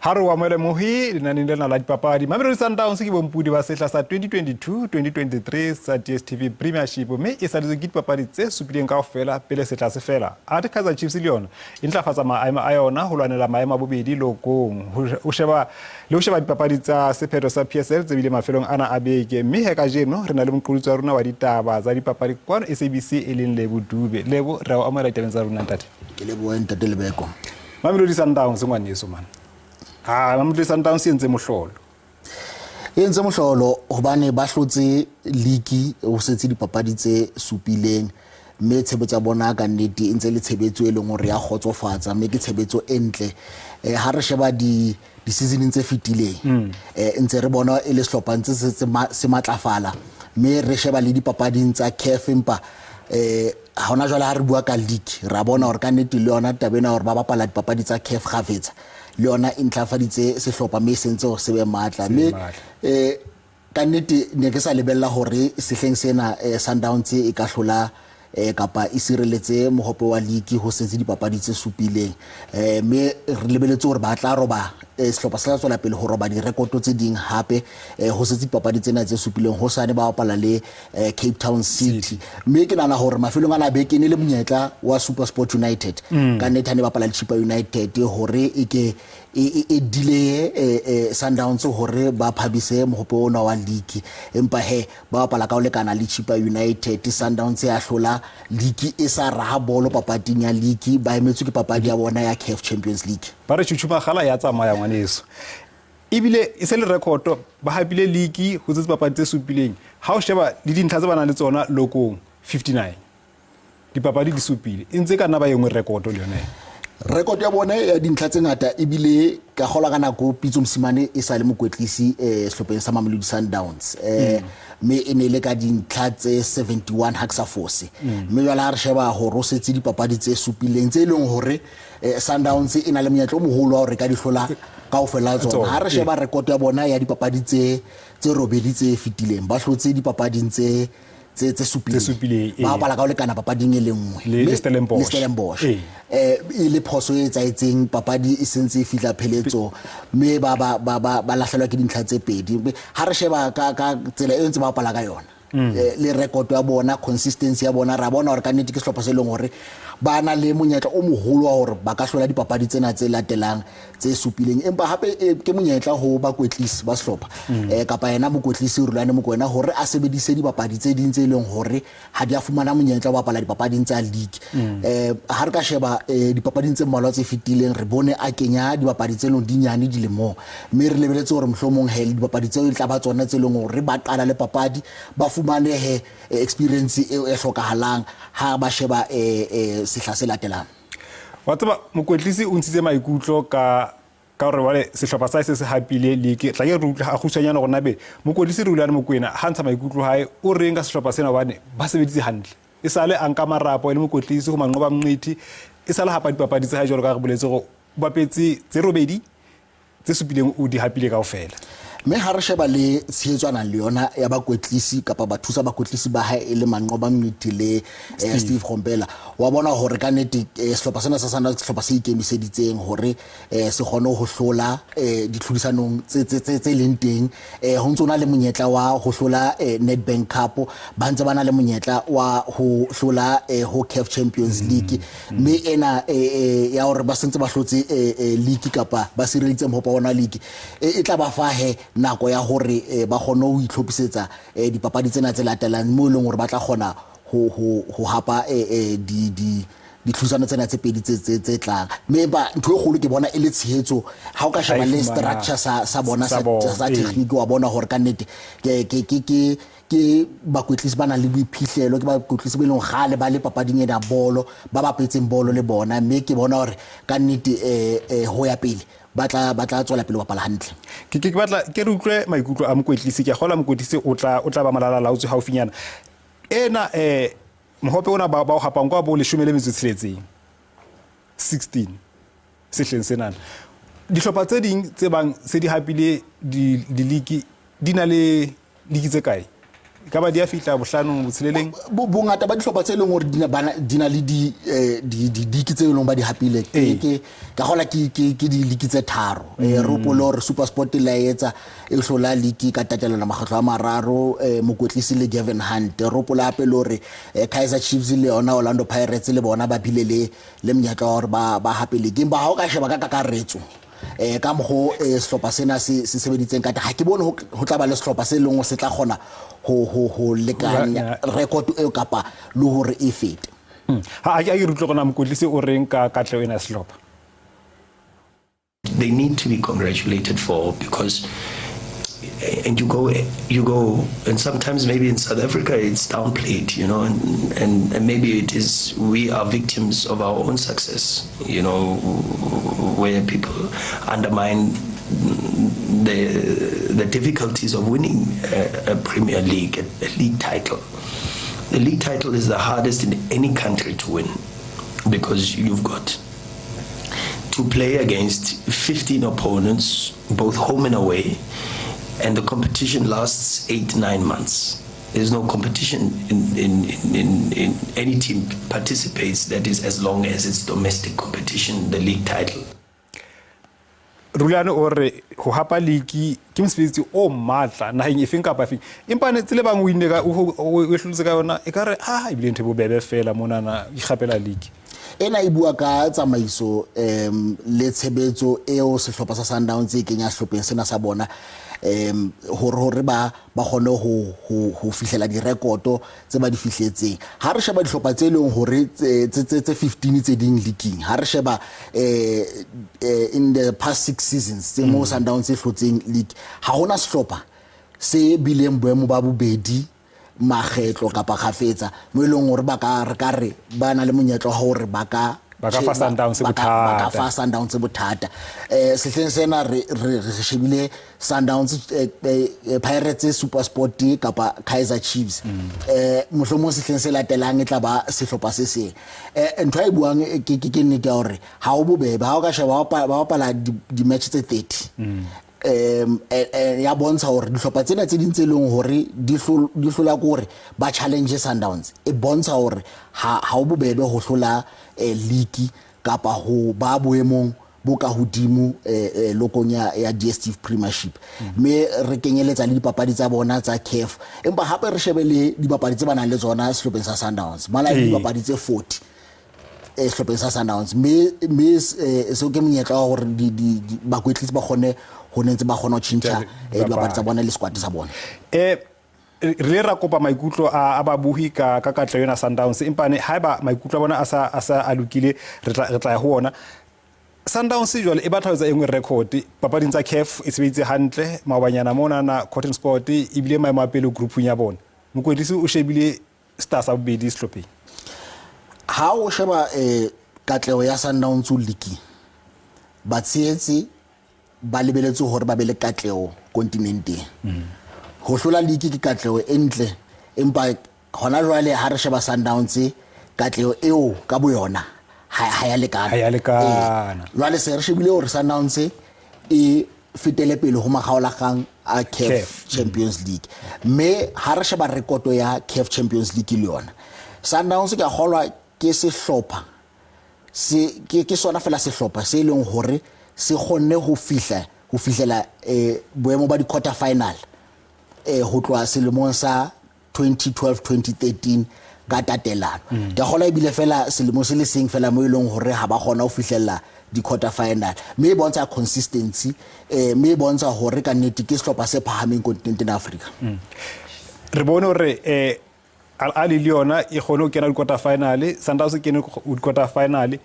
Ha re o amohele mohi lenaneng lena la dipapadi. Mamelodi Sundowns ke bompudi ba sehla sa 2022-2023 sa DStv Premiership mme e saletswe ke dipapadi tse supileng kaofela pele sehla se fela. Athe Kaizer Chiefs le yona e ntlafatsa maemo a yona ho lwanela maemo a bobedi lokong. Ho sheba le ho sheba dipapadi tsa sephetho sa PSL tse bileng mafelong ana a beke. Mme he kajeno re na le moqolotsi wa rona wa ditaba tsa dipapadi kwano SABC e leng Lebo Dube. Lebo, re a o amohela ditabeng tsa rona ntate. Ke lebohe ntate Lebeko. Mamelodi Sundowns ngwaneso man. Ah, Mamelodi Sundowns e entse mohlolo. E entse mohlolo hobane ba hlotse league ho setse dipapadi tse supileng mme tshebetso ya bona ka nnete e ntse le tshebetso e leng hore ya kgotsofatsa mme ke tshebetso e ntle. Eh, ha re sheba di di-seasoneng tse fetileng ntse re bona e le sehlopha ntse se se matlafala mme re sheba le dipapading tsa CAF empa ha hona jwale ha re bua ka league ra bona hore ka nnete le yona taba ena hore ba bapala dipapadi tsa CAF kgafetsa le yona e ntlafaditse sehlopha mme e sentse hore se be matla mme ka nnete ne ke sa lebella hore sehleng sena Sundowns e ka hlola kapa e sireletse mohope wa league ho setse dipapadi tse supileng mme re lebeletse hore ba tla roba sehlopha se tla tswela pele ho roba direkoto tse ding hape ho setse dipapadi tsena tse supileng hosane ba bapala le Cape Town City mme ke nahana hore mafelong ana a beke e ne le monyetla wa SuperSport United ka nnete ha ne bapala le Chippa United hore e ke e deleye Sundowns hore ba phabise mohope ona wa league empa he ba bapala ka ho lekana le Chippa United. Sundowns ya hlola league e sa raha bolo papading ya league, ba emetswe ke papadi ya bona ya CAF Champions League. Ba re Chuchu Magala ya tsamaya ngwaneso ebile e se le rekoto ba hapile league ho tse papadi tse supileng ha o sheba le dintlha tse ba nang le tsona lokong 59 dipapadi di supile e ntse ka nna ba e nngwe rekoto le yone. Rekoto ya bone ya dintlha tse ngata ebile ka kgolwa ka nako Pitso Mosimane e sa le mokwetlisi sehlopheng sa Mamelodi Sundowns mme e ne e le ka dintlha tse 71 ha ke sa fose mme jwale ha re sheba hore o setse dipapadi tse supileng tse e leng hore Sundowns e na le monyetla o moholo wa hore ka di hlola kaofela tsona. Ha re sheba rekoto ya bona ya dipapadi tse robedi tse fetileng ba hlotse dipapading tse tse supileng ba bapala ka ho lekana papading e le nngwe le Stellenbosch e le phoso e etsaetseng papadi e sentse e fihla pheletsong mme ba ba ba ba ba lahlelwa ke dintlha tse pedi ha re sheba ka ka tsela e ntse ba bapala ka yona le record ya bona consistency ya bona ra bona hore ka nnete ke sehlopha se leng hore ba na le monyetla o moholo wa hore ba ka hlola dipapadi tsena tse latelang tse supileng empa hape ke monyetla ho bakwetlisi ba sehlopha kapa yena mokwetlisi Rulani Mokwena hore a sebedise dibapadi tse ding tse leng hore ha di a fumana monyetla wa bapala dipapading tsa league. Ha re ka sheba dipapading tse mmalwa tse fetileng re bone a kenya dibapadi tse leng di nyane dilemong mme re lebeletse hore mohlomong he dibapadi tseo e tla ba tsona tse leng hore ba qala le papadi ba fumane he experience eo e hlokahalang ha ba sheba sehla se latelang. Wa tseba mokwetlisi o ntshitse maikutlo ka ka hore wale sehlopha sa se se hapile league tla ke re utlwe ha kgutshwanyane hore na be mokwetlisi Rulani Mokwena ha ntsha maikutlo hae o reng ka sehlopha sena hobane ba sebeditse hantle e sale a nka marapo e le mokwetlisi ho Manqoba Mngqithi e sale hapa dipapadi tse hae jwalo ka re boletse hore o bapetse tse robedi tse supileng o di hapile kaofela. Mme ha re sheba le tshehetso a nang le yona ya bakwetlisi kapa bathusa bakwetlisi ba hae e le Manqoba Mngqithi le Steve Komphela, wa bona hore ka nnete sehlopha sena sa Sundowns ke sehlopha se ikemiseditseng hore se kgone ho hlola ditlhodisanong tse leng teng. Ho ntse ho na le monyetla wa ho hlola Nedbank Cup, ba ntse ba na le monyetla wa ho hlola ho CAF Champions League. Mme ena ya hore ba sentse ba hlotse league kapa ba sireleditse mohopa ona league e tla ba fa he nako ya hore ba kgone ho itlhophisetsa dipapadi tsena tse latelang mo e leng hore ba tla kgona ho hapa di ditlhusano tsena tse pedi tse tlang. Mme empa ntho e kgolo ke bona e le tshehetso ha o ka sheba le structure sa bona sa technique wa bona hore ka nnete ke ke bakwetlisi ba nang le boiphihlelo, ke bakwetlisi ba e leng kgale ba le papading ena bolo, ba bapetseng bolo le bona, mme ke bona hore ka nnete ho ya pele ba tla ba tla tswela pele ho bapala hantle. Ke ke batla ke re utlwe maikutlo a mokwetlisi, ke a kgolwa mokwetlisi o tla o tla ba malala laotswe haufinyana. Ena mohope ona ba ba o hapang kwa bo 16, 16 sehleng senana. Dihlopha tse ding tse bang se di hapile di di-league di na le league tse kae? E ka ba di a fihla bohlanong, botsheleleng? Bongata ba dihlopha tse leng hore di na le di-league tse leng ba di hapile, ke ka gola ke di-league tse tharo. Re hopole hore Super Sport la etsa e hlola league ka tatelano makgetlo a mararo, mokwetlisi le Gavin Hunt. Re hopole hape le hore Kaizer Chiefs le yona Orlando Pirates le bona ba bile le monyetla wa hore ba hape league, empa ha o ka sheba ka kakaretso ka mokgo sehlopha sena se sebeditseng ka teng, ha ke bone ho tla ba le sehlopha se leng se tla kgona ho lekanya record eo kapa le hore e fete. Ha a ke re utlwe gona mokwetlisi o reng ka katleho ena ya sehlopha. They need to be congratulated for, because and you go and sometimes maybe in South Africa it's downplayed, and maybe it is, we are victims of our own success, where people undermine the difficulties of winning a Premier League, a league title. The league title is the hardest in any country to win because you've got to play against 15 opponents, both home and away, and the competition lasts 8, 9 months. There's no competition in any team participates that is as long as its domestic competition, the league title. Rulane o re ho hapa league ke mosebetsi o matla naheng efeng kapa efeng, empa ne tsele bang o inne ka o hlolotse ka yona, e ka re ah, ebile ntho e bobebe fela monana ikgapela league. Ena e bua ka tsamaiso le tshebetso eo sehlopha sa Sundowns e kenya sehlopheng sena sa bona hore ba kgone ho fihlela direkoto tse ba di fihletseng. Ha re sheba dihlopha tse leng hore tse 15 tse ding leaking, ha re sheba in the past six seasons tse mo Sundowns e hlotseng league, ha hona sehlopha se bileng boemo ba bobedi makgetlo kapa kgafetsa mo e leng hore ba ka re ka re ba na le monyetla wa hore ba ka Ba ka fa Sundowns ba ka bothata. Fa Sundowns bothata. Sehleng sena re shebile Sundowns, Pirates, Super Sport kapa Kaizer Chiefs. Mohlomong sehleng se latelang e tla ba sehlopha se seng. Ntho a e buang ke nnete ya hore ha o bobebe. Ha o ka sheba ba bapala di-match tse 30, ya bontsha hore dihlopha tsena tse ding tse leng hore di hlola ke hore ba challenge Sundowns, e bontsha hore ha o bobebe ho hlola league kapa ho ba boemong bo ka hodimo lokong ya DStv Premiership, mme re kenyeletsa le dipapadi tsa bona tsa CAF, empa hape re shebe le dibapadi tse ba nang le tsona sehlopheng sa Sundowns, ba na le dibapadi tse 40 sehlopheng sa Sundowns, mme seo ke monyetla wa hore bakwetlisi ba kgone ho ne ntse ba kgona ho tjhentjha dibapadi tsa bona le squad sa bona. Re ile ra kopa maikutlo a babohi ka katleho ena Sundowns, empa ne haeba maikutlo a bona a sa a lokile, re tla ya ho ona. Sundowns jwale e batla ho etsa e nngwe record papading tsa CAF. E sebeditse hantle maobanyana monana Cotton Sport, ebile maemo a pele groupung ya bona. Mokwetlisi o shebile star sa bobedi sehlopheng. Ha o sheba katleho ya Sundowns league, batshehetsi ba lebeletse hore ba be le katleho kontinenteng. Ho hlola league ke katleho e ntle, empa hona jwale ha re sheba Sundowns, katleho eo ka boyona ha ya lekana. Ha ya lekana. Ee. Jwale se re shebile hore Sundowns e fetele pele ho makgaolakgang a CAF CAF. Champions League, mme ha re sheba rekoto ya CAF Champions League le yona Sundowns, ke a kgolwa ke sehlopha se ke sona fela sehlopha se leng hore se kgonne ho fihlela boemo ba di-quarter final ho tloha selemong sa 2012 2013 ka tatelano. Ke a kgolwa ebile fela selemo se le seng fela mo e leng hore ha ba kgona ho fihlella di-quarter final, mme e bontsha consistency, mme e bontsha hore ka nnete ke sehlopha se phahameng kontinenteng ya Afrika. Re bone hore Al Ahly le yona e kgone ho kena di-quarter final, Sundowns e kene di-quarter final.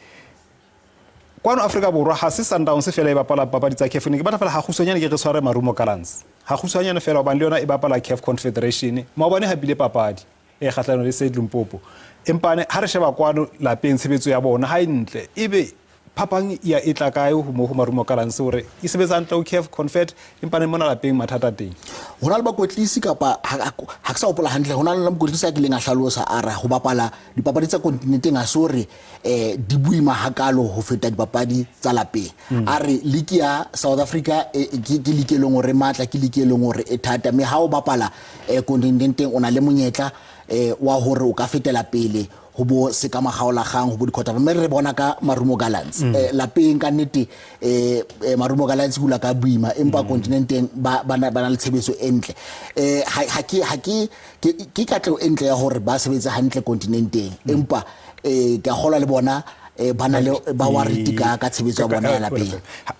Kwano Afrika Borwa ha se Sundowns fela e bapala papadi tsa CAF. Ne ke batla fela ha kgutshwanyane ke re tshware Marumo Gallants ha kgutshwanyane fela, hobane le yona e bapala CAF Confederation. Maobane hapile papadi e kgahlanong le SAID Limpopo, empa ne ha re sheba kwano lapeng tshebetso ya bona ha e ntle, ebe Phapang ya e tla kae ho mo ho Marumo Gallants hore e sebetsa hantle ho CAF Confed empa ne mona lapeng mathata teng? Ho na le bakwetlisi kapa ha ke sa hopola hantle, ho na le mokwetlisi a kileng a hlalosa a re ho bapala dipapadi tsa kontinenteng ha se hore di boima hakalo ho feta dipapadi tsa lapeng. A re league ya South Africa ke league e leng hore matla, ke league e leng hore e thata, mme ha o bapala kontinenteng o na le monyetla wa hore o ka fetela pele ho bo se ka magaolagang ho bo di-quarter, mme re bona ka Marumo Gallants lapeng ka nnete Marumo Gallants hula ka boima, empa kontinenteng ba na le tshebetso e ntle. Ha ke ke katleho e ntle ya hore ba sebetse hantle kontinenteng, empa ke a kgolwa le bona ba na le ba warranty ka tshebetso ya bona ya lapeng.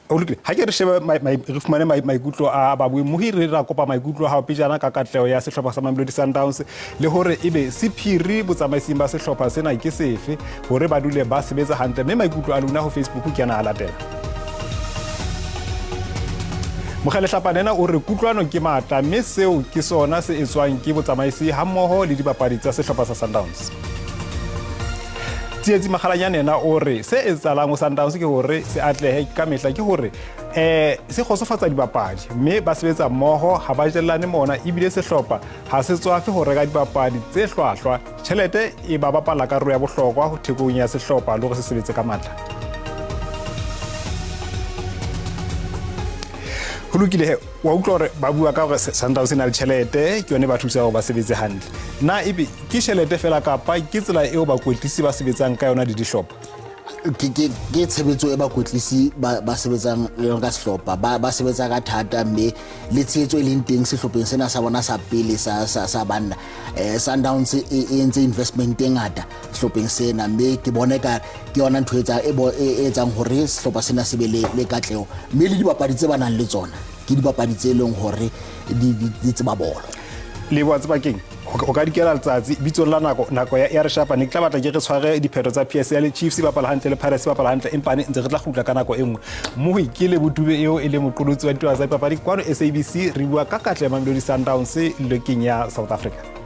O lokile, ha ke re shebe re fumane maikutlo a babui. Mohiri, ra kopa maikutlo a hao pejana ka katleho ya sehlopha sa Mamelodi Sundowns le hore ebe sephiri botsamaising ba sehlopha sena ke sefe hore ba dule ba sebetsa hantle, mme maikutlo a lona ho Facebook ke ana a latela. Mokgelehlapane ena o re kutlwano ke matla, mme seo ke sona se etswang ke botsamaisi hammoho le dibapadi tsa sehlopha sa Sundowns. Tsietsi Makgalanyane ena o re se etsahalang ho Sundowns ke hore se atlehe ka mehla ke hore se kgotsofatsa dibapadi mme ba sebetsa mmoho, ha ba jellane mona, ebile sehlopha ha se tswafe ho reka dibapadi tse hlwahlwa. Tjhelete e ba bapala karolo ya bohlokwa ho thekong ya sehlopha le hore se sebetse ka matla. Ho lokile he, wa utlwa hore ba bua ka hore Sundowns e na le tjhelete, ke yone ba thusa hore ba sebetse hantle. Na ebe ke tjhelete fela kapa ke tsela eo bakwetlisi ba sebetsang ka yona le dihlopha? Ke tshebetso e bakwetlisi ba sebetsang le yona ka sehlopha, ba sebetsa ka thata, mme le tshehetso e leng teng sehlopheng sena sa bona sa pele sa banna. Sundowns e entse investment e ngata sehlopheng sena, mme ke bone ka ke yona ntho e etsang hore sehlopha sena se be le katleho, mme le dibapadi tse ba nang le tsona ke dibapadi tse leng hore di tseba bolo. Le wa tseba keng, o ka dikela letsatsi bitsong la nako ya re shapa, ne ke tla batla ke re tshware diphetho tsa PSL. Chiefs e bapala hantle le Pirates e bapala hantle, empa ne ntse re tla kgutla ka nako e nngwe. Mohi ke le Botube eo e le moqolotsi wa ditaba tsa dipapadi kwano SABC, re bua ka katleho ya Mamelodi Sundowns lekeng ya South Africa.